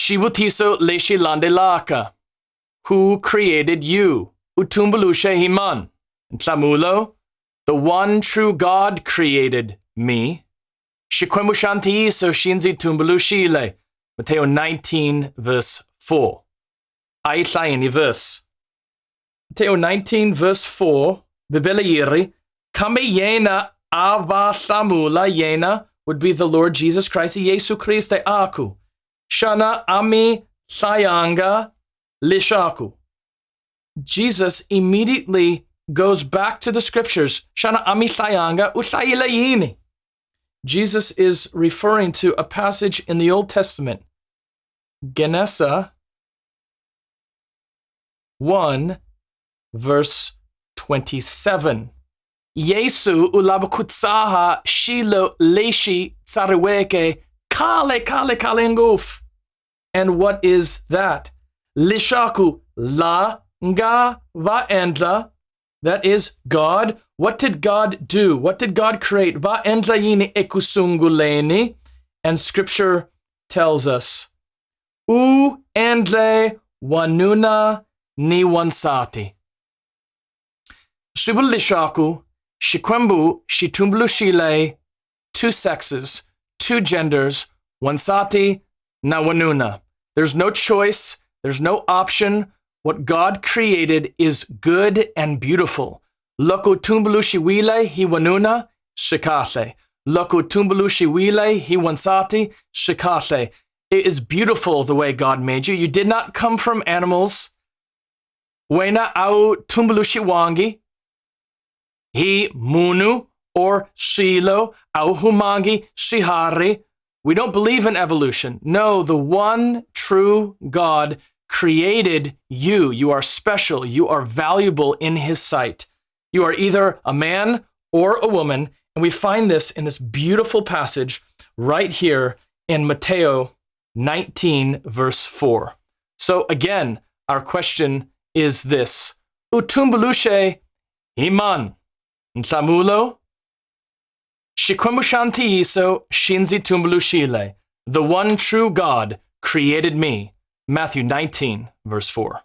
Xivutiso lexi landzelaka, Who created you? U tumbuluxe hi mani? Nhlamulo, The one true God created me. Xikwembu xa ntiyiso xi ndzi tumbuluxile. Mateo 19 verse 4. A hi hlayeni verse. Mateo 19 verse 4, Bibele yi ri, Kambe yena a va hlamula, yena would be the Lord Jesus Christ, Yesu Kriste a ku, Xana a mi hlayanga leswaku? Jesus immediately goes back to the scriptures. Xana a mi hlayanga? U hlayile yini? Jesus is referring to a passage in the Old Testament, Genesa 1, verse 27. Yesu u lava ku tshaha xilo lexi tsariweke khale, khale, khale ngopfu. And what is that? Leswaku la nga va endla, that is God. What did God do? What did God create? Va endla yini eku sunguleni? And scripture tells us, U endle wanuna ni wansati. Swi vula leswaku Xikwembu xi tumbuluxile two sexes, two genders, wansati na wanuna. There's no choice, there's no option. What God created is good and beautiful. Loko tumbuluxiwile hi wanuna, swi kahle. Loko tumbuluxiwile hi wansati, swi kahle. It is beautiful the way God made you. You did not come from animals. Wena a wu tumbuluxiwangi hi munhu or swilo, a wu humangi swiharhi. We don't believe in evolution. No, the one true God created you. You are special. You are valuable in his sight. You are either a man or a woman. And we find this in this beautiful passage right here in Mateo 19, verse 4. So again, our question is this: U tumbuluxe hi mani? Nhlamulo, Xikwembu xa ntiyiso xi ndzi tumbuluxile. The one true God created me. Matthew 19, verse 4.